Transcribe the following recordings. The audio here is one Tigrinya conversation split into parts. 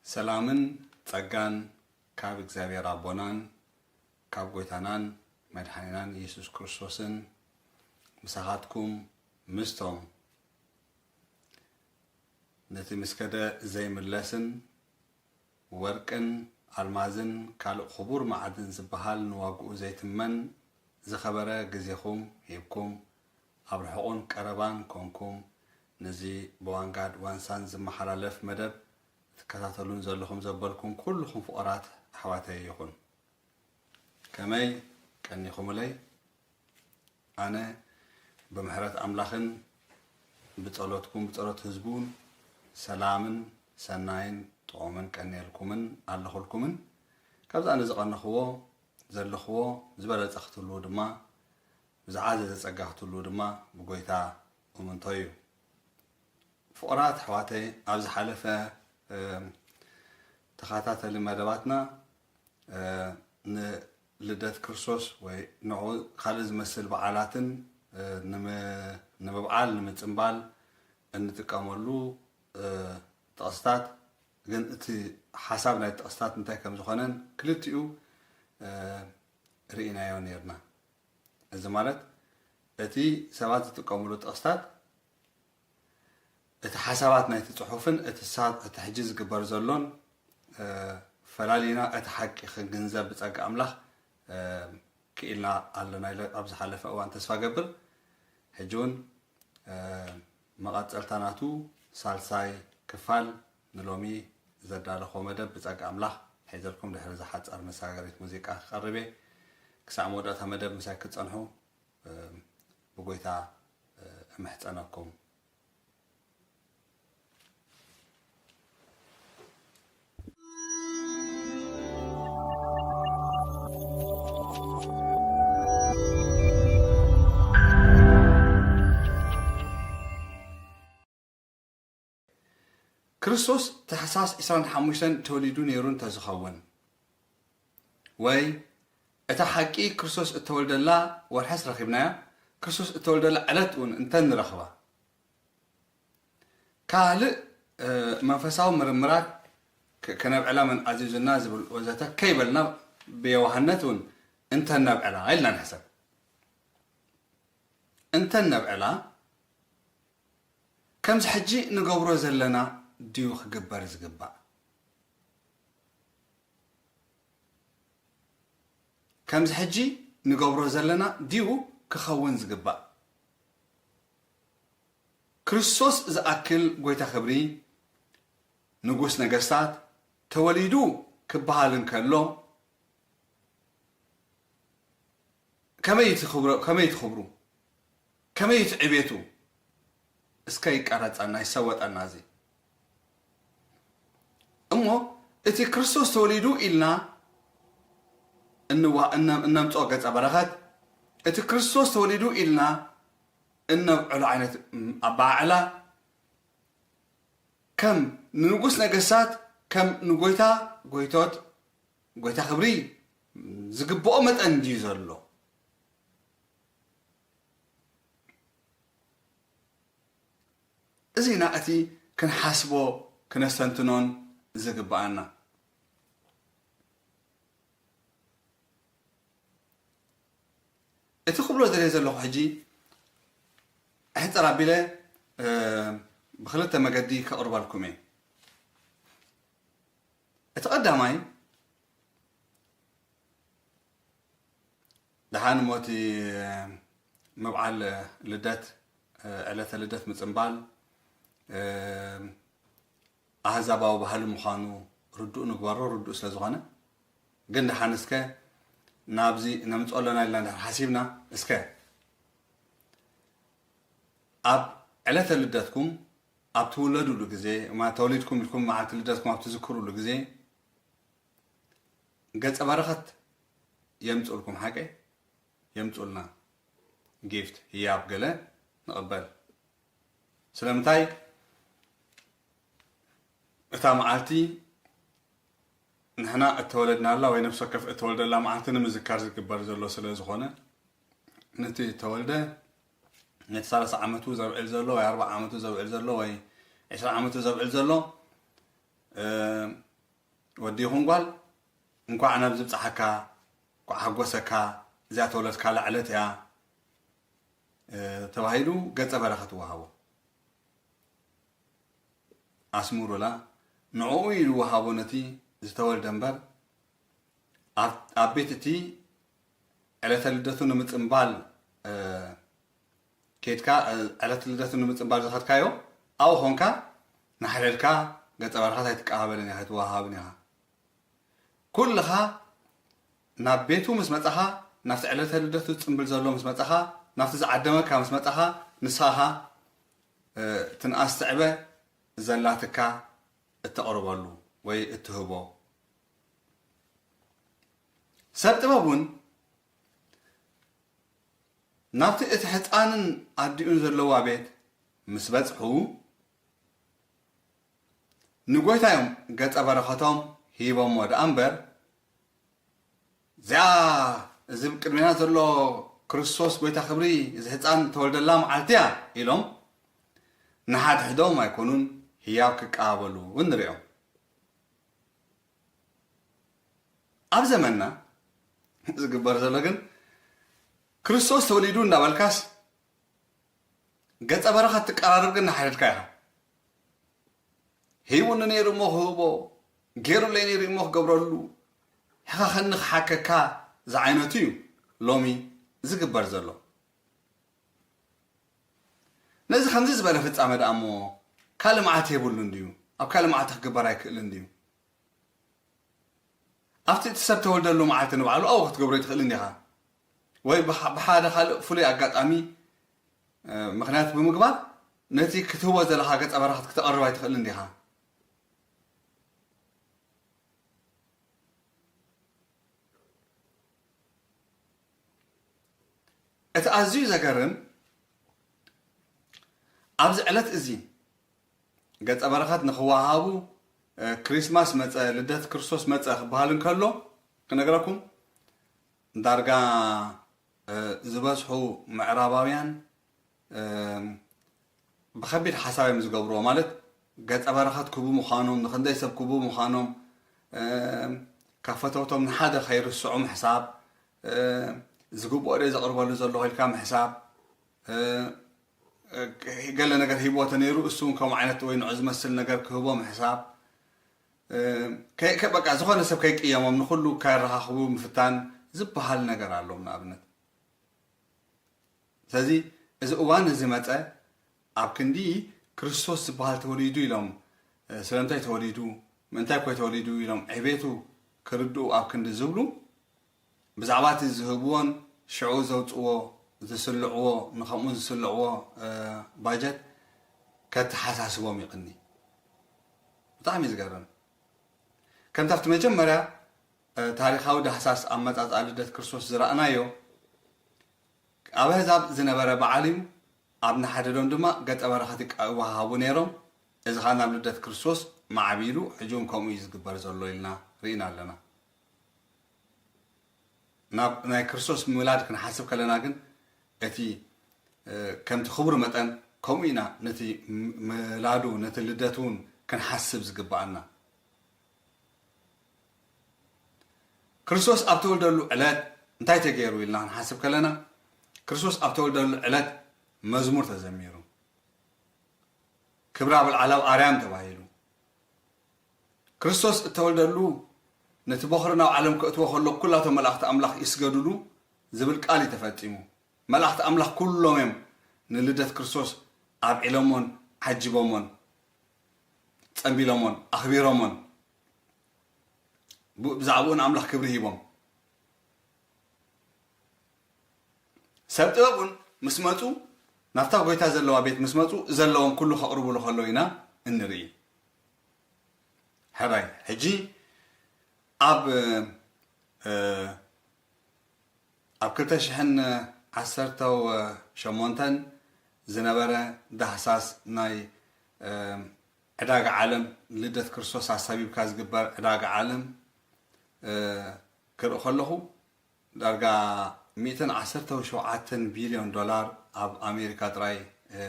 ሰላምን ጸጋን ካብ እግዚኣብሔር ኣቦናን ካብ ጐይታናን መድሓኒናን ኢየሱስ ክርስቶስን ምሳኻትኩም ምስቶም ነቲ ምስ ከደ ዘይምለስን ወርቅን ኣልማዝን ካልእ ክቡር መዓድን ዝበሃል ንዋግኡ ዘይትመን ዝኸበረ ግዜኹም ሂብኩም ኣብ ርሑቕን ቀረባን ኮንኩም ነዚ ብዋንጋድ ዋንሳን ዝመሓላለፍ መደብ ትከታተሉን ዘለኹም ዘበልኩም ኩልኹም ፍቑራት ኣሕዋተይ ይኹን። ከመይ ቀኒኹምለይ? ኣነ ብምሕረት ኣምላኽን ብጸሎትኩም ብጸሎት ህዝቡን ሰላምን ሰናይን ጥዑምን ቀንየልኩምን ኣለኹልኩምን። ካብዚ ኣነ ዝቐነኽዎ ዘለኽዎ ዝበለጸ ክትህልዉ ድማ ብዝዓዘዘ ጸጋ ክትህልዉ ድማ ብጎይታ እምንቶ እዩ። ፍቑራት ኣሕዋተይ፣ ኣብ ዝሓለፈ ተኸታተሊ መደባትና ንልደት ክርስቶስ ወይ ንዑ ካልእ ዝመስል በዓላትን ንምብዓል ንምጽንባል እንጥቀመሉ ጥቕስታት፣ ግን እቲ ሓሳብ ናይ ጥቕስታት እንታይ ከም ዝኾነን ክልቲኡ ርኢናዮ ነይርና። እዚ ማለት እቲ ሰባት ዝጥቀምሉ ጥቕስታት እቲ ሓሳባት ናይቲ ጽሑፍን እቲ ሳ-፣ እቲ ሕጂ ዝግበር ዘሎን ፈላሊና እቲ ሓቂ ክንግንዘብ ብጸጋ ኣምላኽ ክኢልና ኣለና ኢለ ኣብ ዝሓለፈ እዋን ተስፋ ገብር። ሕጂ እውን መቐጸልታ ናቱ ሳልሳይ ክፋል ንሎሚ ዘዳለኹዎ መደብ ብጸጋ ኣምላኽ ሒዘልኩም ድሕሪ እዛ ሓጻር መሰጋገሪት ሙዚቃ ክቐርብ እየ። ክሳዕ መወዳእታ መደብ ምሳይ ክትጸንሑ ብጎይታ እምሕጸነኩም። ክርስቶስ ታሕሳስ ዕስራን ሓሙሽተን ተወሊዱ ነይሩ እንተዝኸውን፣ ወይ እታ ሓቂ ክርስቶስ እተወልደላ ወርሐስ ረኺብናያ፣ ክርስቶስ እተወልደላ ዕለት እውን እንተንረኽባ፣ ካልእ መንፈሳዊ ምርምራት ከነብዕላ መን ኣዚዙና ዝብል ወዘተ ከይበልና ብየዋህነት እውን እንተነብዕላ ኢልና ንሕሰብ። እንተነብዕላ ከምዚ ሕጂ ንገብሮ ዘለና ድዩ ክግበር ዝግባእ? ከምዚ ሕጂ ንገብሮ ዘለና ድዩ ክኸውን ዝግባእ? ክርስቶስ ዝኣክል ጐይታ ክብሪ፣ ንጉስ ነገስታት ተወሊዱ ክበሃል እንከሎ፣ ከመይ እቲ ክብሮ-፣ ከመይ እቲ ክብሩ? ከመይ እቲ ዕቤቱ? እስከ ይቀረጸና፣ ይሰወጠና እዚ። እሞ እቲ ክርስቶስ ተወሊዱ ኢልና እንዋ-፣ እነ-፣ እነምጽኦ ገጸ በረኸት፣ እቲ ክርስቶስ ተወሊዱ ኢልና እነብዕሎ ዓይነት ኣበዓዕላ፣ ከም ንንጉስ ነገስታት፣ ከም ንጎይታ ጎይቶት፣ ጎይታ ክብሪ ዝግብኦ መጠን ድዩ ዘሎ? እዚ ኢና እቲ ክንሓስቦ ክነስተንትኖን ዝግብኣና። እቲ ክብሎ ዝደልየ ዘለኹ ሕጂ፣ ሕጽር ኣቢለ፣ እ፣ ብኽልተ መገዲ ከቕርበልኩም እየ። እቲ ቀዳማይ፣ ደሓን እሞ እቲ ምብዓል ልደት፣ ዕለተ ልደት ምጽንባል፣ ኣህዛባዊ ባህሊ ምዃኑ ርዱእ ንግበሮ፣ ርዱእ ስለ ዝኾነ። ግን ደሓን እስከ ናብዚ ነምጽኦ ኣለና ኢልና እንድሕር ሓሲብና፣ እስከ ኣብ ዕለተ ልደትኩም ኣብ ትውለዱሉ ግዜ፣ ማ-፣ ተወሊድኩም ኢልኩም መዓልቲ ልደትኩም ኣብ ትዝክሩሉ ግዜ፣ ገጸ በረኸት የምጽኡልኩም፣ ሓቀይ? የምጽኡልና። ጊፍት፣ ህያብ ገለ ንቕበል። ስለምንታይ? እታ መዓልቲ ንሕና እተወለድናላ ወይ ነፍሲ ወከፍ እተወልደላ መዓልቲ ንምዝካር ዝግበር ዘሎ ስለ ዝኾነ፣ ነቲ እተወልደ፣ ነቲ ሰላሳ ዓመቱ ዘብዕል ዘሎ ወይ ኣርብዓ ዓመቱ ዘብዕል ዘሎ ወይ ዕስራ ዓመቱ ዘብዕል ዘሎ፣ እ፣ ወዲ ይኹን ጓል፣ "እንኳዕ ናብ ዝብጽሓካ፣ እንኳዕ ሓጎሰካ፣ እዚኣ ተወለድካላ ዕለት እያ" እ፣ ተባሂሉ ገጸ በረኸት ይወሃቦ። ኣስምሩላ፣ ንዕኡ እዩ ዝወሃቦ ነቲ ዝተወልደ እምበር፣ ኣብ፣ ኣብ ቤት እቲ ዕለተ ልደቱ ንምጽንባል፣ እ፣ ኬድካ፣ እ፣ ዕለተ ልደቱ ንምጽንባል ዝኸድካዮ፣ ኣብኡ ኾንካ፣ ናሕለልካ፣ ገጸ በረኸት ኣይትቀባበልን ኢኻ፣ ኣይትወሃሃብን ኢኻ። ኩልኻ ናብ ቤቱ ምስ መጻኻ፣ ናብቲ ዕለተ ልደቱ ዝጽንብል ዘሎ ምስ መጻኻ፣ ናብቲ ዝዓደመካ ምስ መጻኻ፣ ንስኻ ኸኣ፣ እ፣ እቲ ንኣስተዕበ ዘላትካ እተቕርበሉ ወይ እትህቦ። ሰብ ጥበብ እውን ናብቲ እቲ ሕጻንን ኣዲኡን ዘለዋ ቤት ምስ በጽሑ፣ ንጎይታ እዮም ገጸ በረኸቶም ሂቦሞ ደኣ እምበር፣ "እዚኣ እዚ ቅድሜና ዘሎ ክርስቶስ ጎይታ ክብሪ፣ እዚ ህጻን ተወልደላ መዓልቲ እያ" ኢሎም ንሓድሕዶም ኣይኮኑን ህያብ ክቀባበሉ እውን ንሪኦም። ኣብ ዘመንና ዝግበር ዘሎ ግን፣ ክርስቶስ ተወሊዱ እንዳበልካስ፣ ገጸ በረኸት ትቀራረብ ግን ንሓድሕድካ ኢኻ። "ሂቡኒ ነይሩ እሞ ክህቦ፣ ገይሩለይ ነይሩ እሞ ክገብረሉ፣ ሕኸኸኒ ክሓከካ" ዝዓይነቱ እዩ ሎሚ ዝግበር ዘሎ። ነዚ ከምዚ ዝበለ ፍጻመ ደኣ እሞ ካልእ መዓልቲ የብሉን ድዩ? ኣብ ካልእ መዓልቲ ክግበር ኣይክእልን ድዩ? ኣብቲ እቲ ሰብ ተወልደሉ መዓልቲ ንባዕሉ ኣብኡ ክትገብሮ ኣይትኽእልን ዲኻ? ወይ ብሓ-፣ ብሓደ ካልእ ፍሉይ ኣጋጣሚ፣ እ፣ ምኽንያት ብምግባር ነቲ ክትህቦ ዘለኻ ገጸ በረኸት ክተቐርብ ኣይትኽእልን ዲኻ? እቲ ኣዝዩ ዘገርም፣ ኣብዚ ዕለት እዚ ገጸ በረኸት ንኽወሃሃቡ፣ እ፣ ክሪስማስ መጸ፣ ልደት ክርስቶስ መጸ ክበሃል እንከሎ፣ ክነግረኩም፣ ዳርጋ፣ እ፣ ዝበዝሑ ምዕራባውያን፣ እ፣ ብኸቢድ ሓሳብ እዮም ዝገብርዎ። ማለት፣ ገጸ በረኸት ክህቡ ምዃኖም፣ ንኽንደይ ሰብ ክህቡ ምዃኖም፣ እ፣ ካብ ፈተውቶም ንሓደ ከይርስዑ ምሕሳብ፣ እ፣ ዝግብኦ ዶ ዘቕርበሉ ዘለኹ ኢልካ ምሕሳብ፣ እ፣ እ፣ ገለ ነገር ሂብዎ ተነይሩ፣ እሱ እውን ከምኡ ዓይነት ወይ ንዑ ዝመስል ነገር ክህቦ ምሕሳብ፣ እ፣ ከ-፣ ከ-፣ በቃ፣ ዝኾነ ሰብ ከይቅየሞም፣ ንኹሉ ከራኻኽቡ ምፍታን ዝበሃል ነገር ኣሎም፣ ንኣብነት። ስለዚ፣ እዚ እዋን እዚ መጸ፣ ኣብ ክንዲ ክርስቶስ ዝበሃል ተወሊዱ ኢሎም፣ እ፣ ስለምንታይ ተወሊዱ፣ ምእንታይ ኮይ ተወሊዱ ኢሎም ዕቤቱ ክርድኡ ኣብ ክንዲ ዝብሉ፣ ብዛዕባ እቲ ዝህብዎን ሽዑ ዘውጽእዎ፣ ዝስልዕዎ፣ ንኸምኡ ዝስልዕዎ፣ እ፣ ባጀት ከተሓሳስቦም ይቕኒ። ብጣዕሚ እዩ ዝገርም። ከምቲ ኣብቲ መጀመርያ፣ እ፣ ታሪኻዊ ዳህሳስ ኣመጻጽኣ ልደት ክርስቶስ ዝረኣናዮ፣ ኣብ ኣህዛብ ዝነበረ በዓል እዩ። ኣብ ንሓደዶም ድማ ገጸ በረኸት ይቃ-፣ ይወሃሃቡ ነይሮም። እዚ ኸኣ ናብ ልደት ክርስቶስ ማዕቢሉ፣ ሕጂ እውን ከምኡ እዩ ዝግበር ዘሎ ኢልና ርኢና ኣለና። ናብ ናይ ክርስቶስ ምላድ ክንሓስብ ከለና ግን፣ እቲ፣ እ፣ ከምቲ ክቡር መጠን፣ ከምኡ ኢና ነቲ ም-፣ ምላዱ፣ ነቲ ልደት እውን ክንሓስብ ዝግብኣና። ክርስቶስ ኣብ ተወልደሉ ዕለት እንታይ ተገይሩ ኢልና ክንሓስብ ከለና፣ ክርስቶስ ኣብ ተወልደሉ ዕለት መዝሙር ተዘሚሩ። ክብራ ብልዓላዊ ኣርያም ተባሂሉ። ክርስቶስ እተወልደሉ፣ ነቲ በኹሪ ናብ ዓለም ከእትዎ ከሎ፣ ኩላቶም መላእኽቲ ኣምላኽ ይስገዱሉ ዝብል ቃል እዩ ተፈጺሙ። መላእኽቲ ኣምላኽ ኩሎም እዮም ንልደት ክርስቶስ ኣብዒሎሞን ዓጂቦሞን ጸንቢሎሞን ኣኽቢሮሞን ብ-፣ ብዛዕባኡ ንኣምላኽ ክብሪ ሂቦም። ሰብ ጥበብ እውን ምስ መጹ፣ ናብታ ጎይታ ዘለዋ ቤት ምስ መጹ፣ ዘለዎም ኩሉ ከቕርቡሉ ከለዉ ኢና እንርኢ። ሕራይ፣ ሕጂ ኣብ፣ እ፣ ኣብ ክልተ ሽሕን ዓሰርተው ሸሞንተን ዝነበረ ዳህሳስ ናይ፣ እ፣ ዕዳጋ ዓለም፣ ልደት ክርስቶስ ኣሳቢብካ ዝግበር ዕዳጋ ዓለም፣ እ፣ ክርኢ ከለኹ፣ ዳርጋ ሚእትን ዓሰርተው ሸውዓተን ቢልዮን ዶላር ኣብ ኣሜሪካ ጥራይ፣ እ፣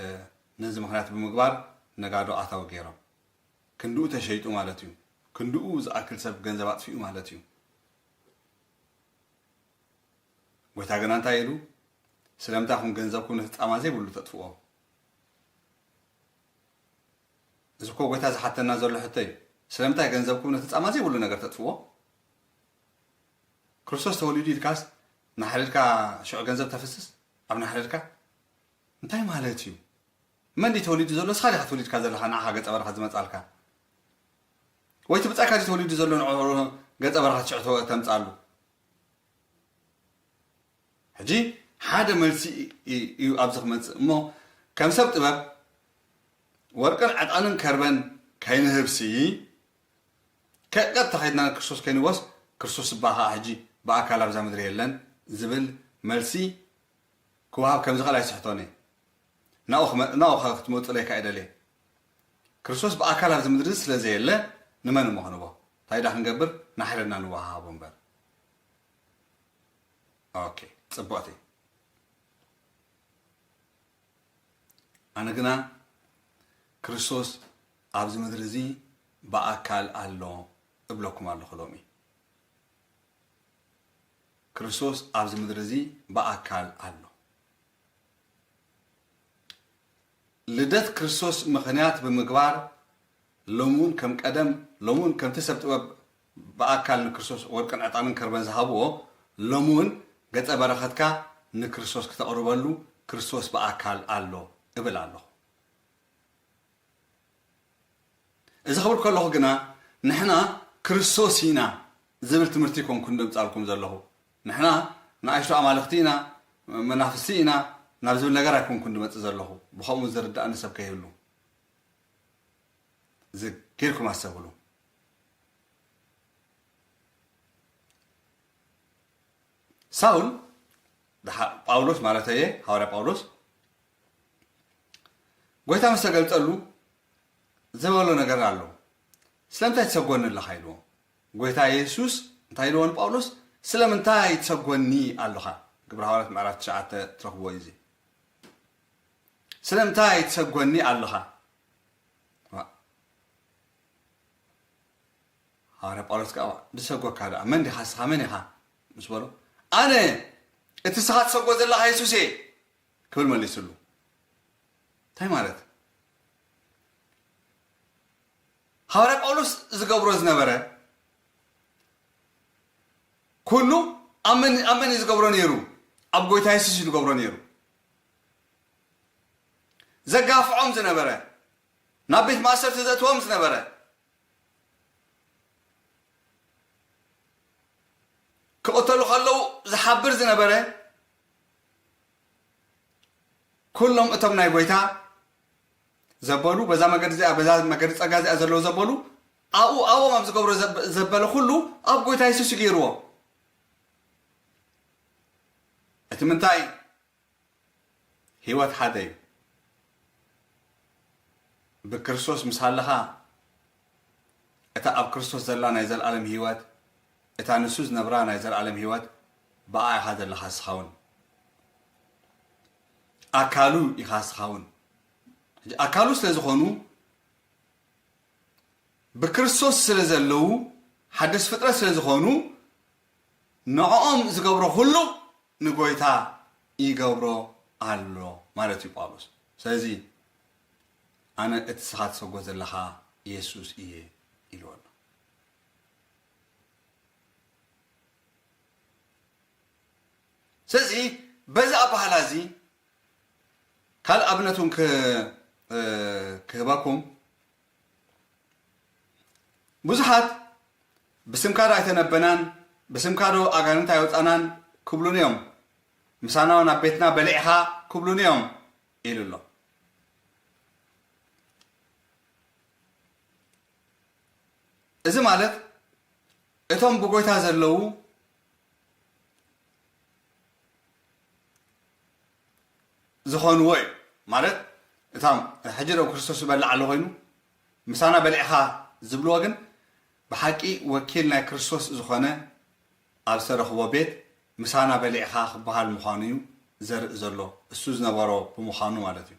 ነዚ ምኽንያት ብምግባር ነጋዶ ኣታዊ ገይሮም። ክንድኡ ተሸይጡ ማለት እዩ። ክንድኡ ዝኣክል ሰብ ገንዘብ ኣጥፊኡ ማለት እዩ። ጎይታ ግና እንታይ ኢሉ? ስለምንታይ ኢኹም ገንዘብኩም ነቲ ጻማ ዘይብሉ ተጥፍዎ? እዚ እኮ ጎይታ ዝሓተና ዘሎ ሕቶ እዩ። ስለምንታይ ገንዘብኩም ነቲ ጻማ ዘይብሉ ነገር ተጥፍዎ? ክርስቶስ ተወሊዱ ኢልካስ ናሕሪድካ ሽዑ ገንዘብ ተፍስስ? ኣብ ናሕሪድካ እንታይ ማለት እዩ? መን ድዩ ተወሊዱ ዘሎ? ንስኻ ዲኻ ተወሊድካ ዘለኻ ንዓኻ ገጸ በረኸት ዝመጻልካ? ወይ እቲ ብጻይካ ድዩ ተወሊዱ ዘሎ ንዕኡ ገጸ በረኸት ሽዑ ተወ-፣ ተምጻሉ? ሕጂ ሓደ መልሲ እዩ ኣብዚ ክመጽእ እሞ፣ ከም ሰብ ጥበብ ወርቅን ዕጣንን ከርበን ከይንህብሲ፣ ከቀጥታ ከይድና ክርስቶስ ከይንወስ፣ ክርስቶስ እባ ኸዓ ሕጂ ብኣካል ኣብዛ ምድሪ የለን ዝብል መልሲ ክወሃብ ከም ዝኽእል ኣይስሕቶን እየ። ናብኡ ክመ-፣ ናብኡ ከ-፣ ክትመጹለይ ከኣ ይደልየ። ክርስቶስ ብኣካል ኣብዚ ምድሪ ስለ ዘየለ፣ ንመን እሞ ክንቦ? እንታይ ደኣ ክንገብር? ናሕረድና ንወሃሃቦ እምበር። ኦኬ፣ ጽቡቕቲ። ኣነ ግና ክርስቶስ ኣብዚ ምድሪ እዚ ብኣካል ኣሎ እብለኩም ኣለኹ ሎሚ። ክርስቶስ ኣብዚ ምድሪ እዚ ብኣካል ኣሎ። ልደት ክርስቶስ ምኽንያት ብምግባር፣ ሎሚ እውን ከም ቀደም፣ ሎሚ እውን ከምቲ ሰብ ጥበብ ብኣካል ንክርስቶስ ወርቅን ዕጣንን ከርበን ዝሃብዎ፣ ሎሚ እውን ገጸ በረኸትካ ንክርስቶስ ክተቕርበሉ ክርስቶስ ብኣካል ኣሎ እብል ኣለኹ። እዚ ክብል ከለኹ ግና፣ ንሕና ክርስቶስ ኢና ዝብል ትምህርቲ ኣይኮንኩን ደምጻልኩም ዘለኹ። ንሕና ንኣሽቱ ኣማልኽቲ ኢና፣ መናፍስቲ ኢና ናብ ዝብል ነገር ኣይኮንኩን ድመጽእ ዘለኹ። ብኸምኡ ዝርዳእኒ ሰብ ከይህሉ። እዚ ጌርኩም ኣስተብህሉ። ሳውል፣ ድሓ-፣ ጳውሎስ ማለተየ፣ ሃዋርያ ጳውሎስ፣ ጎይታ ምስ ተገልጸሉ ዝበሎ ነገር ኣሎ። "ስለምንታይ ትሰጎኒ ኣለኻ?" ኢልዎ። ጎይታ የሱስ እንታይ ኢልዎ ንጳውሎስ? "ስለምንታይ ትሰጎኒ ኣለኻ?" ግብረ ሃዋርያት ምዕራፍ ትሽዓተ ትረኽብዎ እዩ እዚ። "ስለምንታይ ትሰጎኒ ኣለኻ?" ዋ። ሃዋርያ ጳውሎስ ከኣ፣ "ድሰጎካ ደኣ መን ዲኻ ንስኻ? መን ኢኻ?" ምስ በሎ፣ "ኣነ እቲ ንስኻ ትሰጎ ዘለኻ የሱስ እየ" ክብል መሊስሉ። እንታይ ማለት? ሃዋርያ ጳውሎስ ዝገብሮ ዝነበረ ኩሉ ኣብ መን፣ ኣብ መን እዩ ዝገብሮ ነይሩ? ኣብ ጎይታ የሱስ እዩ ዝገብሮ ነይሩ። ዘጋፍዖም ዝነበረ፣ ናብ ቤት ማእሰርቲ ዘእትዎም ዝነበረ፣ ክቕተሉ ከለዉ ዝሓብር ዝነበረ፣ ኩሎም እቶም ናይ ጎይታ ዘበሉ፣ በዛ መገዲ እዚኣ፣ በዛ መገዲ ጸጋ እዚኣ ዘለዉ ዘበሉ፣ ኣብኡ፣ ኣብኦም ኣብ ዝገብሮ ዘበ-፣ ዘበለ ኩሉ ኣብ ጎይታ የሱስ እዩ ገይርዎ። እቲ ምንታይ? ህይወት ሓደ እዩ። ብክርስቶስ ምስ ሃለኻ፣ እታ ኣብ ክርስቶስ ዘላ ናይ ዘለኣለም ህይወት፣ እታ ንሱ ዝነብራ ናይ ዘለኣለም ህይወት፣ ብኣ ኢኻ ዘለኻ እስኻ እውን። ኣካሉ ኢኻ እስኻ እውን። ሕጂ ኣካሉ ስለ ዝኾኑ፣ ብክርስቶስ ስለ ዘለዉ፣ ሓደስ ፍጥረት ስለ ዝኾኑ፣ ንዕኦም ዝገብሮ ኩሉ ንጎይታ ይገብሮ ኣሎ ማለት እዩ ጳውሎስ። ስለዚ ኣነ እቲ ንስኻ ትሰጎ ዘለኻ የሱስ እየ ኢልዎ ኣሎ። ስለዚ በዚ ኣበሃህላ እዚ ካልእ ኣብነት እውን ክ-፣ እ፣ ክህበኩም። ብዙሓት ብስምካ ዶ ኣይተነበናን፣ ብስምካ ዶ ኣጋንንት ኣየውጻናን ክብሉኒ እዮም። ምሳና እውን ኣብ ቤትና በሊዕኻ ክብሉኒ እዮም ኢሉ ኣሎ። እዚ ማለት እቶም ብጎይታ ዘለዉ ዝኾንዎ እዩ። ማለት እታ ሕጂ ደው ክርስቶስ ዝበልዕ ኣሎ ኮይኑ ምሳና በሊዕኻ ዝብልዎ ግን ብሓቂ ወኪል ናይ ክርስቶስ ዝኾነ ኣብ ዝተረኽቦ ቤት ምሳና በሊዕኻ ክበሃል ምዃኑ እዩ ዘርኢ ዘሎ። እሱ ዝነበሮ ብምዃኑ ማለት እዩ።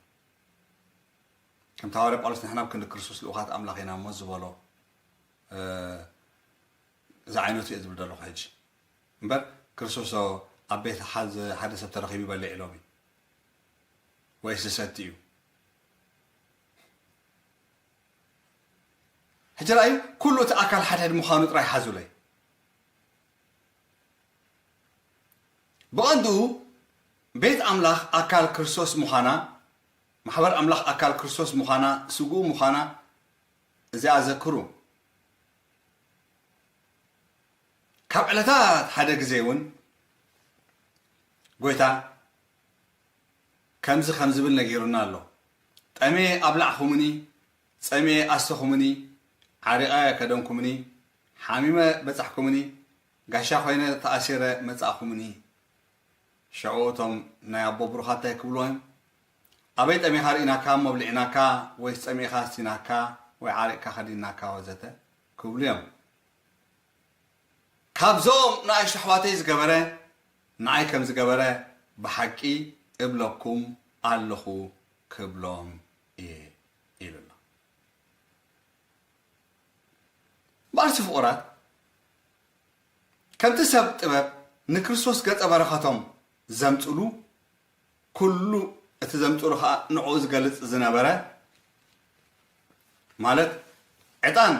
ከምቲ ሃዋርያ ጳውሎስ ንሕና ኣብ ክንዲ ክርስቶስ ልኡኻት ኣምላኽ ኢና እሞ ዝበሎ፣ ዝዓይነቱ እየ ዝብል ዘለኹ ሕጂ። እምበር ክርስቶስ ኣብ ቤት ሓዝ-፣ ሓደ ሰብ ተረኺቡ ይበልዕ ኢሎም እዩ ወይስ ዝሰቲ እዩ? ሕጂ ረኣዩ፣ ኩሉ እቲ ኣካል ሓድሕድ ምዃኑ ጥራይ ሓዙለይ። ብቐንዱ ቤት ኣምላኽ ኣካል ክርስቶስ ምዃና፣ ማሕበር ኣምላኽ ኣካል ክርስቶስ ምዃና፣ ስግኡ ምዃና እዚኣ ዘክሩ። ካብ ዕለታት ሓደ ግዜ እውን ጎይታ ከምዚ ከም ዝብል ነጊሩና ኣሎ። "ጠሜ ኣብላዕኹምኒ፣ ጸሚኤ ኣስተኹምኒ፣ ዓሪቐ ከደንኩምኒ፣ ሓሚመ በጻሕኩምኒ፣ ጋሻ ኮይነ ተኣሲረ መጻእኹምኒ።" ሽዑ እቶም ናይ ኣቦ ብሩኻት እንታይ ክብልዎ እዮም? "ኣበይ ጠሚኻ ርኢናካ እሞ ኣብሊዕናካ፣ ወይስ ጸሚእኻ ኣስቲናካ፣ ወይ ዓሪቕካ ከዲንናካ?" ወዘተ ክብሉ እዮም። ካብዞም ንኣሽቱ ኣሕዋተይ ዝገበረ፣ ንዓይ ከም ዝገበረ ብሓቂ እብለኩም ኣለኹ ክብሎም እየ ኢሉ ኣሎ። በኣልሲ ፍቑራት፣ ከምቲ ሰብ ጥበብ ንክርስቶስ ገጸ በረኸቶም ዘምጽሉ፣ ኩሉ እቲ ዘምጽሉ ኸኣ ንዕኡ ዝገልጽ ዝነበረ፣ ማለት ዕጣን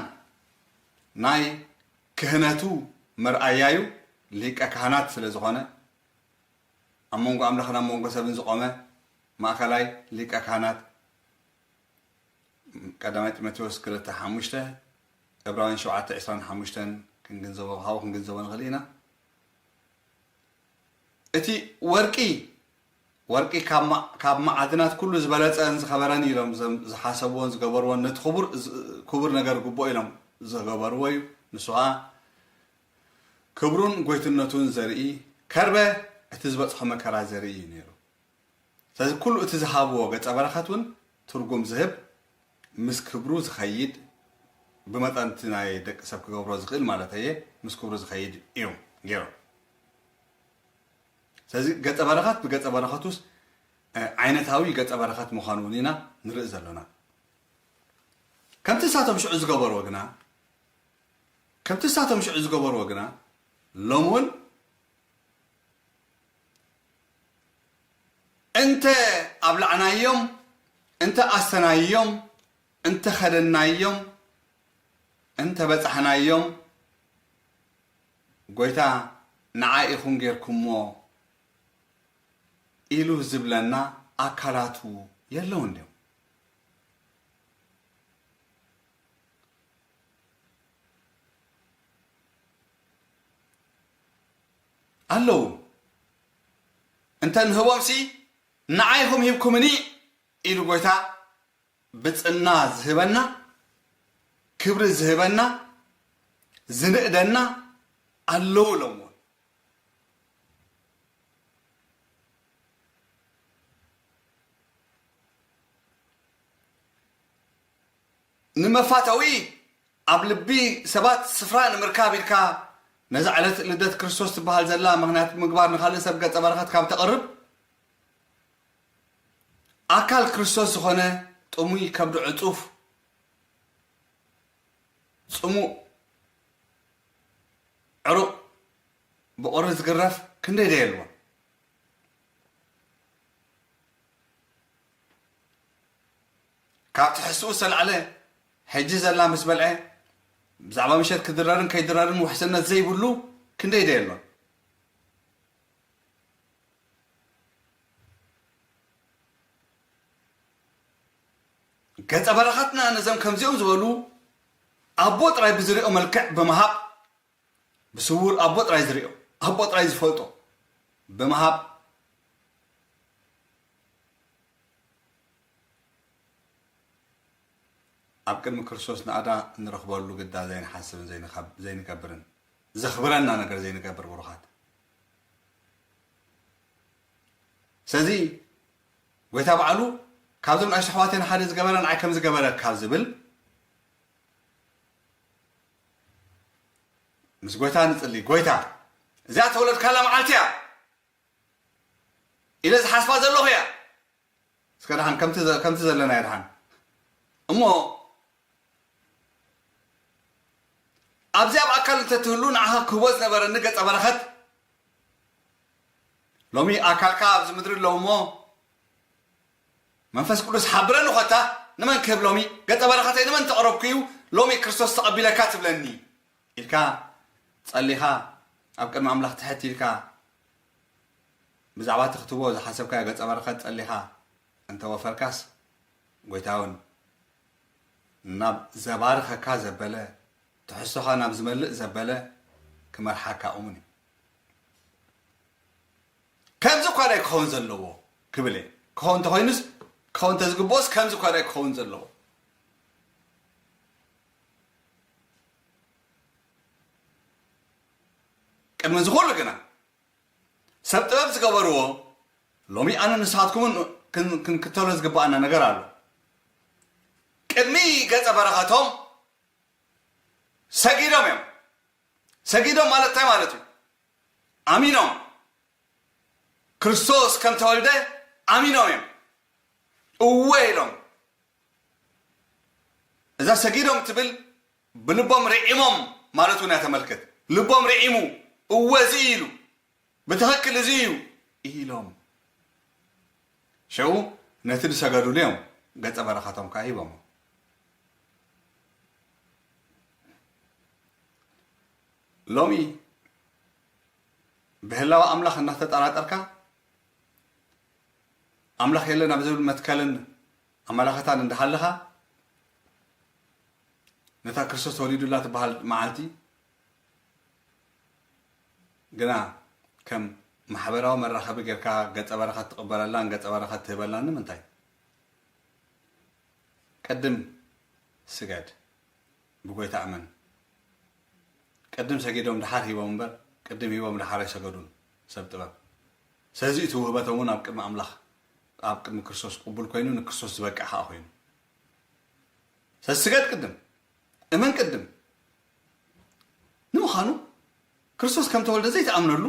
ናይ ክህነቱ መርኣያዩ ሊቀ ካህናት ስለ ዝኾነ፣ ኣብ መንጎ ኣምላኽን ኣብ መንጎ ሰብን ዝቖመ ማእከላይ ሊቀ ካህናት፣ ቀዳማይ ጢሞቴዎስ ክልተ ሓሙሽተ፣ ዕብራውያን ሸውዓተ ዕስራን ሓሙሽተን ክንግንዘቦ፣ ካብኡ ክንግንዘቦ ንኽእል ኢና። እቲ ወርቂ፣ ወርቂ ካብ ማ-፣ ካብ መዓድናት ኩሉ ዝበለጸን ዝኸበረን ኢሎም ዘም-፣ ዝሓሰብዎን ዝገበርዎን፣ ነቲ ክቡር ዝ-፣ ክቡር ነገር ግቡእ ኢሎም ዝገበርዎ እዩ። ንሱ ኸኣ ክብሩን ጎይትነቱን ዘርኢ፣ ከርበ እቲ ዝበጽሖ መከራ ዘርኢ እዩ ነይሩ። ስለዚ ኩሉ እቲ ዝሃብዎ ገጸ በረኸት እውን ትርጉም ዝህብ፣ ምስ ክብሩ ዝኸይድ፣ ብመጠን እቲ ናይ ደቂ ሰብ ክገብሮ ዝኽእል ማለት እየ፣ ምስ ክብሩ ዝኸይድ እዮም ገይሮም። ስለዚ ገጸ በረኸት ብገጸ በረኸቱስ፣ እ፣ ዓይነታዊ ገጸ በረኸት ምዃኑ እውን ኢና ንርኢ ዘሎና። ከምቲ ንሳቶም ሽዑ ዝገበርዎ ግና፣ ከምቲ ንሳቶም ሽዑ ዝገበርዎ ግና፣ ሎም እውን እንተ ኣብላዕናዮም፣ እንተ ኣስተናዮም፣ እንተ ኸደናዮም፣ እንተ በጻሕናዮም፣ ጎይታ ንዓይ ኢኹም ጌርኩሞ ኢሉ ዝብለና ኣካላቱ የለውን ድዮም? ኣለዉ። እንተ ንህቦምሲ፣ ንዓይ ኢኹም ሂብኩምኒ ኢሉ ጎይታ ብጽና ዝህበና፣ ክብሪ ዝህበና፣ ዝንእደና ኣለዉ ኢሎምዎ። ንመፋተዊ ኣብ ልቢ ሰባት ስፍራ ንምርካብ ኢልካ ነዛ ዕለት ልደት ክርስቶስ ትበሃል ዘላ ምኽንያት ምግባር ንኻልእ ሰብ ገጸ በረኸት ካብ ተቕርብ፣ ኣካል ክርስቶስ ዝኾነ ጥሙይ ከብዱ ዕጹፍ፣ ጽሙእ ዕሩቕ ብቑሪ ዝግረፍ ክንደይ ደየልቦን። ካብ ትሕዝትኡ ዝተላዕለ፣ ሕጂ ዘላ ምስ በልዐ፣ ብዛዕባ ምሸት ክድረርን ከይድረርን ውሕስነት ዘይብሉ ክንደይ ደየሎን። ገጸ በረኸትና ነዞም ከምዚኦም ዝበሉ ኣቦ ጥራይ ብዝሪኦ መልክዕ ብምሃብ፣ ብስውር ኣቦ ጥራይ ዝሪኦ፣ ኣቦ ጥራይ ዝፈልጦ ብምሃብ፣ ኣብ ቅድሚ ክርስቶስ ናእዳ እንረኽበሉ ግዳ ዘይንሓስብን ዘይንኸብ-፣ ዘይንገብርን፣ ዘኽብረና ነገር ዘይንገብር ብሩኻት። ስለዚ ጎይታ ባዕሉ ካብዞም ንኣሽቱ ኣሕዋተይ ንሓደ ዝገበረ ንዓይ ከም ዝገበረ ካብ ዝብል፣ ምስ ጎይታ ንጽሊ። ጎይታ፣ እዚኣ ተወለድካላ መዓልቲ እያ ኢለ ዝሓስባ ዘለኹ እያ። እስከ ደሓን ከምቲ ዘ-፣ ከምቲ ዘለና እያ ደሓን። እሞ ኣብዚ ኣብ ኣካል እንተትህሉ ንዓኻ ክህቦ ዝነበረኒ ገጸ በረኸት፣ ሎሚ ኣካልካ ኣብዚ ምድሪ ኣለዉ እሞ፣ መንፈስ ቅዱስ ሓብረኒ ኾታ፣ ንመን ክህብ ሎሚ? ገጸ በረኸተይ ንመን ተቕረብኩ እዩ? ሎሚ ክርስቶስ ተቐቢለካ ትብለኒ ኢልካ ጸሊኻ፣ ኣብ ቅድሚ ኣምላኽ ትሕት ኢልካ፣ ብዛዕባ ትኽትቦ ዝሓሰብካዮ ገጸ በረኸት ጸሊኻ እንተ ወፈርካስ፣ ጎይታ እውን ናብ ዘባርኸካ ዘበለ፣ ትሕዝቶኻ ናብ ዝመልእ ዘበለ ክመርሓካ እሙን እዩ። ከምዚ እኳ ዳይ ክኸውን ዘለዎ ክብል እየ። ክኸውን እንተኾይኑስ፣ ክኸውን እንተዝግብኦስ፣ ከምዚ እኳ ዳይ ክኸውን ዘለዎ። ቅድሚ እዚ ኩሉ ግና፣ ሰብ ጥበብ ዝገበርዎ፣ ሎሚ ኣነ ንስኻትኩምን ክን-፣ ክንክተሎ ዝግብኣና ነገር ኣሎ። ቅድሚ ገጸ በረኸቶም ሰጊዶም እዮም። ሰጊዶም ማለት እንታይ ማለት እዩ? ኣሚኖም። ክርስቶስ ከም ተወልደ ኣሚኖም እዮም። እወ ኢሎም። እዛ ሰጊዶም ትብል ብልቦም ርዒሞም ማለት እውን እያ ተመልክት። ልቦም ርዒሙ፣ እወ እዚ እዩ ኢሉ፣ ብትኽክል እዚ እዩ ኢሎም። ሽዑ ነቲ ዝሰገዱሉ እዮም ገጸ በረኸቶም ከኣ ሂቦሞ። ሎሚ ብህላወ ኣምላኽ እናተጠራጠርካ፣ ኣምላኽ የለን ኣብ ዝብል መትከልን ኣመላኸታን እንዳሃለኻ፣ ነታ ክርስቶስ ተወሊዱላ ትበሃል መዓልቲ ግና ከም ማሕበራዊ መራኸቢ ጌርካ ገጸ በረኸት ትቕበለላን ገጸ በረኸት ትህበላን ንምንታይ? ቅድም ስገድ፣ ብጎይታ እመን። ቅድም ሰጊዶም ደሓር ሂቦም እምበር፣ ቅድም ሂቦም ደሓር ኣይሰገዱን። ሰብ ጥበብ። ስለዚ እቲ ውህበቶም እውን ኣብ ቅድሚ ኣምላኽ፣ ኣብ ቅድሚ ክርስቶስ ቅቡል ኮይኑ፣ ንክርስቶስ ዝበቅዕ ከዓ ኮይኑ። ስለዚ ስገድ ቅድም፣ እመን ቅድም። ንምዃኑ፣ ክርስቶስ ከም ተወልደ ዘይትኣምነሉ፣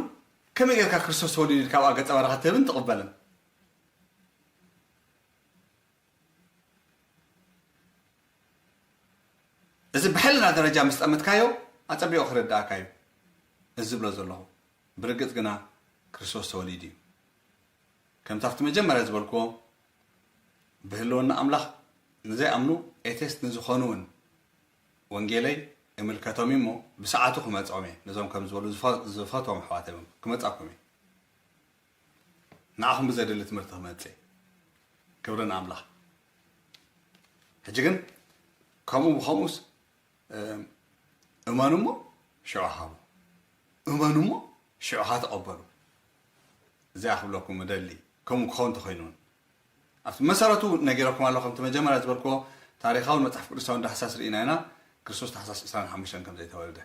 ከመይ ጌርካ ክርስቶስ ተወሊዱ ኢልካ ኣብኣ ገጸ በረኸት ትህብን ትቕበልን? እዚ ብሕልና ደረጃ ምስ ጠመትካዮ፣ ኣጸቢቑ ክርድኣካ እዩ። እዚ ዝብሎ ዘለኹ፣ ብርግጽ ግና ክርስቶስ ተወሊዱ እዩ። ከምቲ ኣብቲ መጀመርያ ዝበልክዎ፣ ብህልውና ኣምላኽ ንዘይኣምኑ፣ ኤቴስት ንዝኾኑ እውን ወንጌለይ እምልከቶም እዩ እሞ፣ ብሰዓቱ ክመጽኦም እየ። ነዞም ከም ዝበሉ ዝፈ-፣ ዝፈትዎም ኣሕዋተይ እውን ክመጻኩም እየ። ንዓኹም ብዘድሊ ትምህርቲ ክመጽእ። ክብሪ ንኣምላኽ። ሕጂ ግን ከምኡ ብኸምኡስ፣ እም፣ እመኑ እሞ ሽዑ ሃቡ። እመኑ እሞ ሽዑ ኸዓ ተቐበሉ። እዚኣ ክብለኩም እደሊ። ከምኡ ክኸውን እንተኾይኑ እውን። ኣብቲ መሰረቱ ነጊረኩም ኣለኹ፣ ከምቲ መጀመርያ ዝበልክዎ፣ ታሪኻውን መጽሓፍ ቅዱሳውን ዳህሳስ ርኢና ኢና፣ ክርስቶስ ታሕሳስ ዕስራን ሓሙሽተን ከም ዘይተወልደ።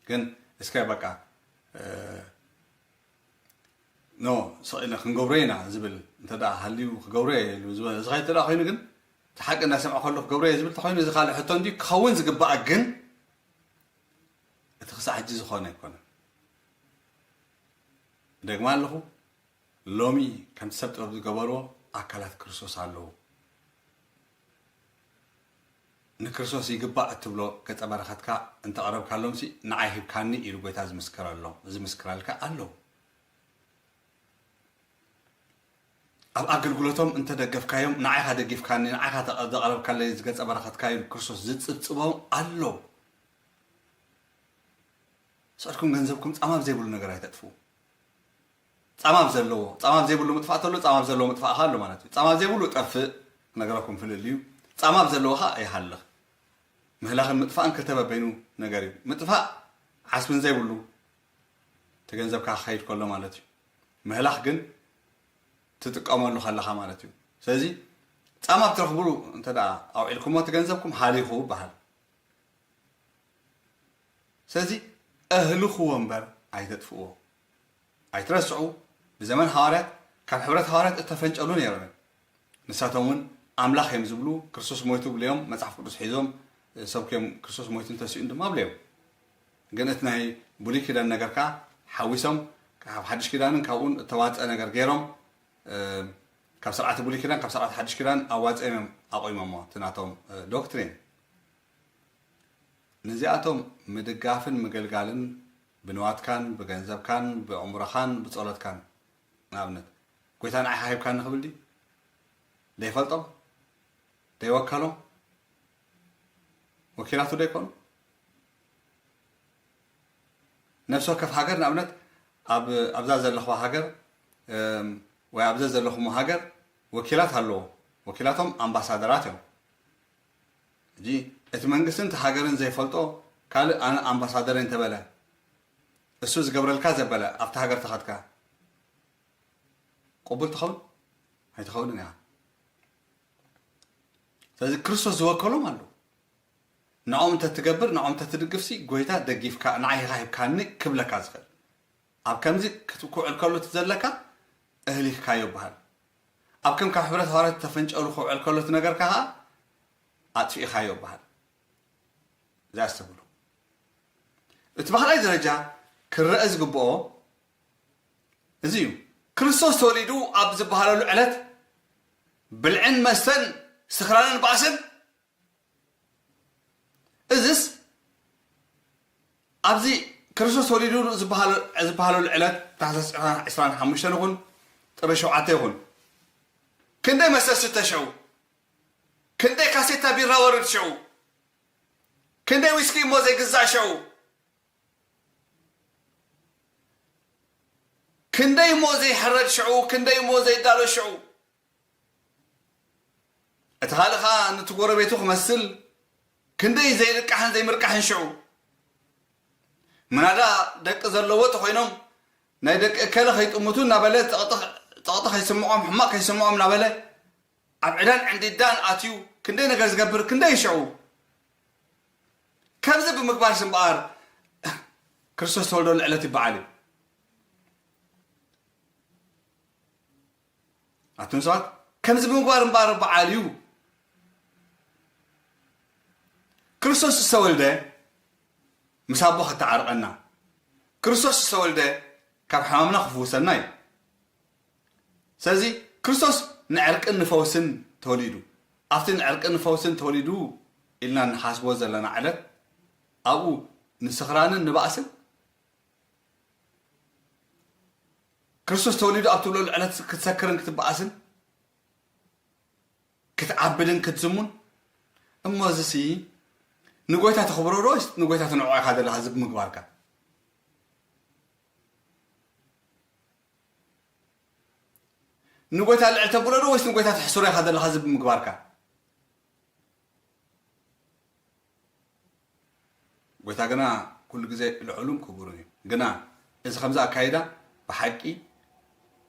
ግን እስከ በቃ፣ እ፣ ኖ፣ ስቕ ኢልና ክንገብሮ ኢና ዝብል እንተ ደኣ ሃልዩ፣ ክገብሮ እየ ኢሉ ዝበ-፣ እዚ ኸይድ እንተ ደኣ ኮይኑ ግን፣ እቲ ሓቂ እንዳሰምዐ ከሎ ክገብሮ እየ ዝብል እንተኾይኑ፣ እዚ ካልእ ሕቶ እንድዩ። ክኸውን ዝግባኣ ግን፣ እቲ ክሳዕ ሕጂ ዝኾነ ኣይኮነን። ደግማ ኣለኹ፣ ሎሚ ከምቲ ሰብ ጥበብ ዝገበርዎ ኣካላት ክርስቶስ ኣለዉ። ንክርስቶስ ይግባእ እትብሎ ገጸ በረኸትካ እንተቕረብካሎምሲ፣ ንዓይ ሂብካኒ ኢሉ ጎይታ ዝምስክረሎም፣ ዝምስክረልካ ኣለዉ። ኣብ ኣገልግሎቶም እንተደገፍካዮም፣ ንዓይ ኢኻ ደጊፍካኒ፣ ንዓይ ኢኻ ተቐ-፣ ዘቕረብካለይ እዚ ገጸ በረኸትካ ኢሉ ክርስቶስ ዝጽብጽቦም ኣለዉ። ስዕርኩም ገንዘብኩም ጻማም ዘይብሉ ነገር ኣይተጥፍኡ። ጻማም ዘለዎ፣ ጻማም ዘይብሉ ምጥፋእ ተሎ፣ ጻማም ዘለዎ ምጥፋእ ኣሎ ማለት እዩ። ጻማም ዘይብሉ ጠፍእ፣ ነገረኩም ፍልል እዩ። ጻማም ዘለዎ ኸኣ ይሃልኽ። ምህላኽን ምጥፋእን ክልተ በበይኑ ነገር እዩ። ምጥፋእ ዓስብን ዘይብሉ፣ እቲ ገንዘብካ ክኸይድ ከሎ ማለት እዩ። ምህላኽ ግን ትጥቀመሉ ከለኻ ማለት እዩ። ስለዚ ጻማም ትረኽብሉ እንተ ደኣ ኣውዒልኩሞ፣ እቲ ገንዘብኩም ሃሊኹ ይበሃል። ስለዚ እህልኽዎ እምበር ኣይተጥፍእዎ። ኣይትረስዑ፣ ብዘመን ሃዋርያት ካብ ሕብረት ሃዋርያት እተፈንጨሉ ነይሮም እዮም። ንሳቶም እውን ኣምላኽ እዮም ዝብሉ፣ ክርስቶስ ሞይቱ ብለዮም፣ መጽሓፍ ቅዱስ ሒዞም፣ ሰብኩም ክርስቶስ ሞይቱን ተሲኡን ድማ ብለዮም። ግን እቲ ናይ ብሉይ ኪዳን ነገር ከኣ ሓዊሶም፣ ካብ ሓድሽ ኪዳንን ካብኡን እተዋጸ ነገር ገይሮም፣ እ፣ ካብ ስርዓተ ብሉይ ኪዳን፣ ካብ ስርዓተ ሓድሽ ኪዳን ኣዋጺኦም እዮም ኣቑሞሞ፣ እቲ ናቶም፣ እ፣ ዶክትሪን። ነዚኣቶም ምድጋፍን ምግልጋልን ብንዋትካን ብገንዘብካን ብእምሮኻን ብጸሎትካን፣ ንኣብነት፣ "ጎይታ ንዓኻ ሂብካኒ" ክብል ድዩ? ደይፈልጦም? ደይወከሎም? ወኪላቱ ደይኮኑ? ነፍሲ ወከፍ ሃገር፣ ንኣብነት፣ ኣብ ኣብዛ ዘለኽዋ ሃገር፣ እም፣ ወይ ኣብዘ ዘለኹሞ ሃገር ወኪላት ኣለዎ። ወኪላቶም ኣምባሳደራት እዮም። ሕጂ እቲ መንግስትን እቲ ሃገርን ዘይፈልጦ ካልእ ኣነ ኣምባሳደር እንተበለ፣ እሱ ዝገብረልካ ዘበለ ኣብቲ ሃገር ተኸድካ ቅቡል ትኸውን? ኣይትኸውንን ኢኻ። ስለዚ ክርስቶስ ዝወከሎም ኣለዉ። ንዕኦም እንተትገብር፣ ንዕኦም እንተትድግፍሲ፣ ጎይታ ደጊፍካ፣ ንዓይ ኢኻ ሂብካኒ ክብለካ ዝኽእል። ኣብ ከምዚ ክት-፣ ክውዕል ከሎ እቲ ዘለካ እህሊኽካዮ ይበሃል። ኣብ ከም ካብ ሕብረት ሃዋርያት ተፈንጨሉ ክውዕል ከሎ እቲ ነገርካ ኸኣ ኣጥፊእኻዮ ይበሃል። እዚ ኣስተብህሉ። እቲ ብኻልኣይ ደረጃ ክረአ ዝግብኦ እዚ እዩ። ክርስቶስ ተወሊዱ ኣብ ዝበሃለሉ ዕለት ብልዕን መስተን ስኽራንን ባእስን፣ እዝስ ኣብዚ ክርስቶስ ተወሊዱ ዝበሃለ-፣ ዝበሃለሉ ዕለት ታሕሳስ ዕስራን ሓሙሽተን ይኹን ጥሪ ሸውዓተ ይኹን፣ ክንደይ መስተ ዝስተ ሽዑ፣ ክንደይ ካሴታ ቢራ ወርድ ሽዑ፣ ክንደይ ዊስኪ እሞ ዘይግዛእ ሽዑ፣ ክንደይ እሞ ዘይሕረድ ሽዑ፣ ክንደይ እሞ ዘይዳሎ ሽዑ። እቲ ካልእ ኸኣ ነቲ ጎረቤቱ ክመስል ክንደይ ዘይልቃሕን ዘይምርቃሕን ሽዑ። ምናዳ ደቂ ዘለዎ ተኾይኖም ናይ ደቂ እከለ ከይጥምቱ እናበለ፣ ጸቕጢ፣ ጸቕጢ ከይስምዖም፣ ሕማቕ ከይስምዖም እናበለ ኣብ ዕዳን ዕንዲዳን ኣትዩ ክንደይ ነገር ዝገብር፣ ክንደይ ሽዑ። ከምዚ ብምግባርስ እምበኣር ክርስቶስ ዝተወልደሉ ዕለት ይበዓል እዩ። ኣቱም ሰባት፣ ከምዚ ብምግባር እምበኣር በዓል እዩ። ክርስቶስ ዝተወልደ ምስ ኣቦ ከተዓርቐና፣ ክርስቶስ ዝተወልደ ካብ ሕማምና ክፍውሰና እዩ። ስለዚ ክርስቶስ ንዕርቅን ንፈውስን ተወሊዱ። ኣብቲ ንዕርቅን ንፈውስን ተወሊዱ ኢልና ንሓስቦ ዘለና ዕለት፣ ኣብኡ ንስኽራንን ንባእስን፣ ክርስቶስ ተወሊዱ ኣብ ትብለሉ ዕለት ክትሰክርን ክትበኣስን፣ ክትዓብድን ክትዝሙን። እሞ እዚሲ ንጎይታ ተኽብሮ ዶ ወይስ ንጎይታ ትንዕቆ ኢኻ ዘለኻ? እዚ ብምግባርካ ንጎይታ ልዕል ተብሎ ዶ ወይስ ንጎይታ ተሕስሮ ኢኻ ዘለኻ? እዚ ብምግባርካ ጎይታ ግና ኩሉ ግዜ ልዑልን ክቡርን እዩ። ግና እዚ ከምዚ ኣካይዳ ብሓቂ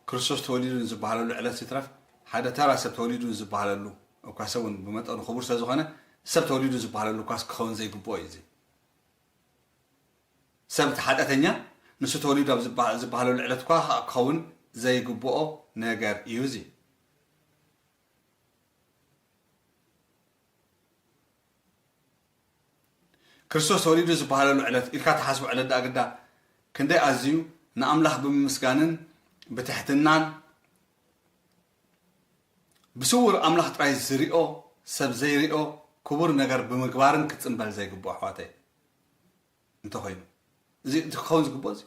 ክርስቶስ ተወሊዱ ንዝበሃለሉ ዕለት ይትረፍ፣ ሓደ ተራ ሰብ ተወሊዱ ንዝበሃለሉ እኳ፣ ሰብ እውን ብመጠኑ ክቡር ስለ ዝኾነ፣ ሰብ ተወሊዱ ዝበሃለሉ እኳስ ክኸውን ዘይግብኦ እዩ። እዚ ሰብ እቲ ሓጢኣተኛ ንሱ ተወሊዱ ኣብ ዝበሃ-፣ ዝበሃለሉ ዕለት እኳ ክኸውን ዘይግብኦ ነገር እዩ እዚ። ክርስቶስ ተወሊዱ ዝበሃለሉ ዕለት ኢልካ ትሓስቦ ዕለት ደኣ ግዳ ክንደይ ኣዝዩ ንኣምላኽ ብምምስጋንን ብትሕትናን፣ ብስውር ኣምላኽ ጥራይ ዝሪኦ፣ ሰብ ዘይሪኦ ክቡር ነገር ብምግባርን ክጽንበል ዘይግብኦ፣ ኣሕዋተይ፣ እንተኾይኑ፣ እዚ፣ እቲ ክኸውን ዝግብኦ እዚ።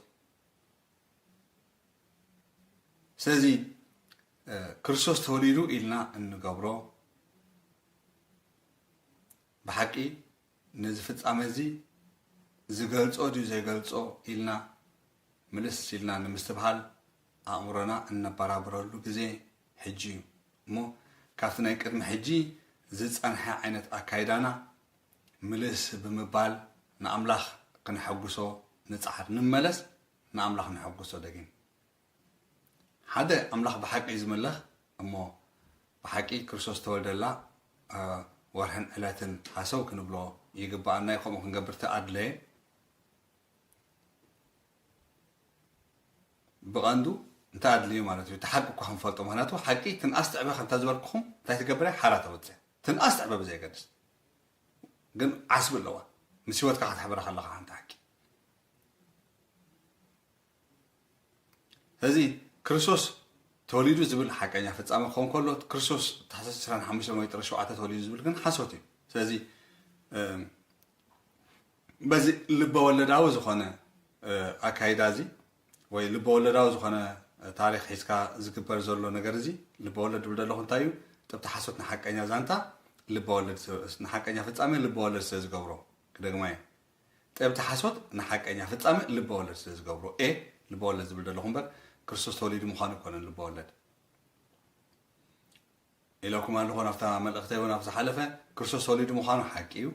ስለዚ፣ እ፣ ክርስቶስ ተወሊዱ ኢልና እንገብሮ፣ ብሓቂ ነዚ ፍጻመ እዚ ዝገልጾ ድዩ ዘይገልጾ ኢልና ምልስ ኢልና ንምስትብሃል ኣእምሮና እነበራብረሉ ግዜ ሕጂ እዩ። እሞ ካብቲ ናይ ቅድሚ ሕጂ ዝጸንሐ ዓይነት ኣካይዳና ምልስ ብምባል ንኣምላኽ ክነሐጉሶ ንጽዓር። ንመለስ፣ ንኣምላኽ ነሐጉሶ ደጊም። ሓደ ኣምላኽ ብሓቂ እዩ ዝምለኽ፣ እሞ ብሓቂ ክርስቶስ ዝተወልደላ፣ እ፣ ወርሕን ዕለትን ሃሰው ክንብሎ ይግብኣና እዩ። ከምኡ ክንገብር ተኣድለየ። ብቐንዱ እንታይ ኣድልዩ ማለት እዩ? እቲ ሓቂ እኳ ክንፈልጦ፣ ምኽንያቱ ሓቂ ትንኣስ ትዕበ ከምታ ዝበልኩኹም እንታይ ትገብር እያ? ሓራ ተውፅእ። ትንኣስ ትዕበ ብዘየገድስ። ግን ዓስቢ ኣለዋ። ምስ ህይወትካ ከተሕብራ ከለኻ ሓንቲ ሓቂ። ስለዚ ክርስቶስ ተወሊዱ ዝብል ሓቀኛ ፍጻመ ክኸውን ከሎ፣ ክርስቶስ ታሕሳስ ዕስራን ሓሙሽተን ወይ ጥሪ ሸውዓተ ተወሊዱ ዝብል ግን ሓሶት እዩ። ስለዚ፣ እም፣ በዚ ልበወለዳዊ ዝኾነ ኣካይዳ እዚ ወይ ልበወለዳዊ ዝኾነ ታሪኽ ሒዝካ ዝግበር ዘሎ ነገር እዚ፣ ልበወለድ ዝብል ዘለኹ እንታይ እዩ? ጥብቲ ሓሶት ንሓቀኛ ዛንታ ልበወለድ፣ ንሓቀኛ ፍጻሜ ልበወለድ ስለ ዝገብሮ። ክደግማ እየ። ጥብቲ ሓሶት ንሓቀኛ ፍጻሜ ልበወለድ ስለ ዝገብሮ። ኤ ልበወለድ ዝብል ዘለኹ እምበር ክርስቶስ ተወሊዱ ምዃኑ ኣይኮነን ልበወለድ። ኢለኩም ኣለኹ ናብታ መልእኽተይ እውን ኣብ ዝሓለፈ። ክርስቶስ ተወሊዱ ምዃኑ ሓቂ እዩ፣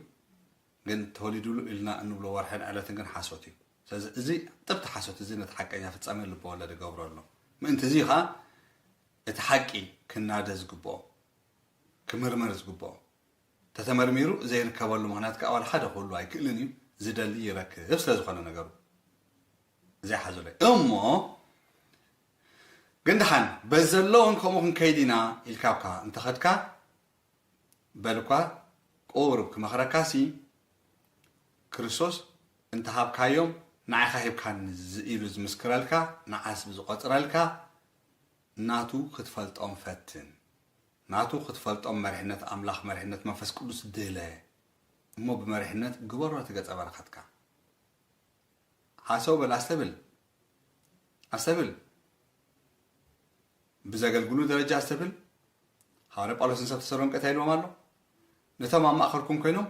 ግን ተወሊዱሉ ኢልና እንብሎ ወርሕን ዕለትን ግን ሓሶት እዩ። ስለዚ እዚ ጥብቲ ሓሶት እዚ ነቲ ሓቀኛ ፍጻሜ ልበወለድ ይገብሮ ኣሎ። ምእንቲ እዚ ኸኣ እቲ ሓቂ ክናደ ዝግብኦ፣ ክምርመር ዝግብኦ፣ ተተመርሚሩ ዘይርከበሉ ምኽንያት ከኣ ዋላ ሓደ ክህሉ ኣይክእልን እዩ። ዝደሊ ይረክብ ስለ ዝኾነ ነገሩ ዘይሓዙለይ እሞ ግን ደሓን በዚ ዘሎ እውን ከምኡ ክንከይድ ኢና ኢልካ ኣብካ እንተኸድካ በልኳ ቁሩብ ክመኽረካሲ ክርስቶስ እንተሃብካዮም ንዓኻ ሂብካኒ ኢሉ ዝምስክረልካ ንዓስ ብዝቆፅረልካ ናቱ ክትፈልጦም ፈትን። ናቱ ክትፈልጦም መሪሕነት ኣምላኽ መሪሕነት መንፈስ ቅዱስ ድለ እሞ ብመሪሕነት ግበሮ እቲ ገጸ በረኸትካ። ሓሰው በል ኣስተብል ኣስተብል ብዘገልግሉ ደረጃ ኣስተብል። ሃዋርያ ጳውሎስ ንሰብ ተሰሎንቄ እንታይ ኢልዎም ኣሎ? ነቶም ኣብ ማእኸልኩም ኮይኖም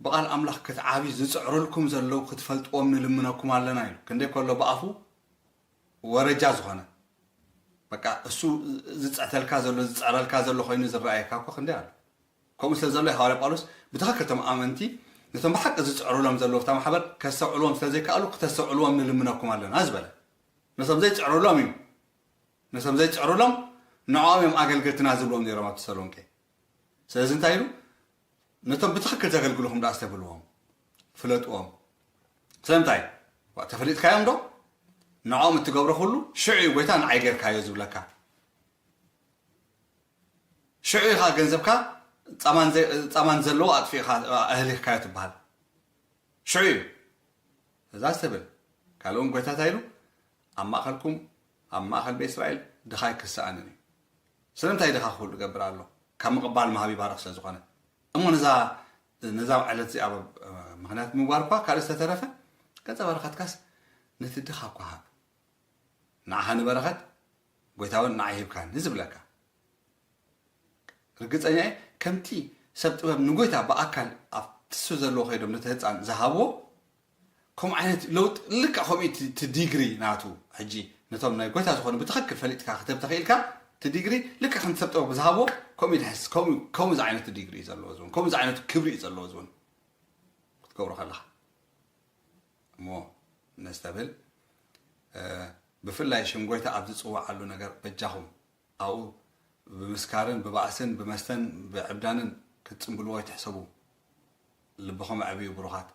ብቓል ኣምላኽ ክትዓብዩ ዝጽዕሩልኩም ዘለዉ ክትፈልጥዎም ንልምነኩም ኣለና ኢሉ። ክንደይ ከሎ ብኣፉ ወረጃ ዝኾነ በቃ እሱ ዝጽዕተልካ ዘሎ ዝጽዕረልካ ዘሎ ኮይኑ ዝረኣየካ እኮ ክንደይ ኣሎ። ከምኡ ስለ ዘሎ ሃዋርያ ጳውሎስ ብትኽክል እቶም ኣመንቲ ነቶም ብሓቂ ዝጽዕሩሎም ዘለዉ እታ ማሕበር ከስተውዕልዎም ስለ ዘይከኣሉ ክተስተውዕልዎም ንልምነኩም ኣለና ዝበለ። ነቶም ዘይጽዕሩሎም እዩ። ነቶም ዘይጽዕሩሎም ንዕኦም እዮም ኣገልገልትና ዝብልዎም ነይሮም ኣብ ተሰሎንቄ። ስለዚ እንታይ ኢሉ? ነቶም ብትኽክል ዘገልግሉኹም ደኣ ኣስተብልዎም፣ ፍለጥዎም። ስለምንታይ? ዋ፣ ተፈሊጥካዮም ዶ? ንዕኦም እትገብሮ ኩሉ ሽዑ እዩ ጎይታ ንዓይ ጌርካዮ ዝብለካ። ሽዑ ኢኻ ገንዘብካ ጻማን ዘ-፣ ጻማን ዘለዎ ኣጥፊእኻ ኣህሊኽካዮ ትበሃል። ሽዑ እዩ እዛ ዝተብል። ካልእ እውን ጎይታ እንታይ ኢሉ? ኣብ ማእኸልኩም ኣብ ማእኸል ቤት እስራኤል ድኻ ኣይክሰኣንን እዩ። ስለምንታይ ድኻ ክህሉ ይገብር ኣሎ? ካብ ምቕባል ምሃብ ይባርኽ ስለ ዝኾነ። እሞ ነዛ ነዛ ዕለት እዚኣ ምኽንያት ምግባር እኳ ካልእ ዝተተረፈ ገጸ በረኸትካስ ነቲ ድኻ እኳ ሃብ። ንዓኻ ንበረኸት ጎይታ እውን ንዓይ ሂብካኒ ዝብለካ። ርግጸኛ እየ ከምቲ ሰብ ጥበብ ንጎይታ ብኣካል ኣብቲ እሱ ዘለዎ ከይዶም ነቲ ህፃን ዝሃብዎ ከምኡ ዓይነት ለውጢ ልክዕ ከምኡ እቲ ዲግሪ ናቱ ሕጂ ነቶም ናይ ጎይታ ዝኾኑ ብትኽክል ፈሊጥካ ክትህብ ተኽኢልካ እቲ ዲግሪ ልክዕ ከምቲ ሰብ ጥበብ ዝሃብዎ ከምኡ እዩ ድሕስ ከምኡ ከምኡ ዝዓይነቱ ዲግሪ እዩ ዘለዎ ዝውን ከምኡ ዝዓይነቱ ክብሪ እዩ ዘለዎ ዝውን ክትገብሮ ከለኻ እሞ ነስተብል ብፍላይ ሽም ጎይታ ኣብ ዝፅዋዓሉ ነገር በጃኹም ኣብኡ ብምስካርን ብባእስን ብመስተን ብዕብዳንን ክትጽምብልዎ ኣይትሕሰቡ። ልብኹም ኣዕብዩ ብሩኻት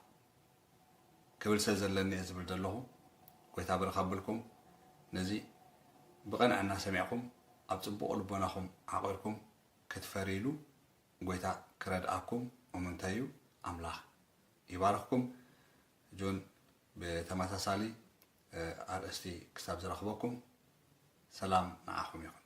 ክብል ስለ ዘለኒ እየ ዝብል ዘለኹ። ጎይታ ብርኽ ኣብልኩም። ነዚ ብቕንዕና ሰሚዕኩም ኣብ ጽቡቕ ልቦናኹም ዓቒርኩም ክትፈርይሉ ጎይታ ክረድኣኩም እሙንተይ እዩ። ኣምላኽ ይባርኽኩም። ጁን ብተመሳሳሊ ኣርእስቲ ክሳብ ዝረኽበኩም ሰላም ንዓኹም ይኹን።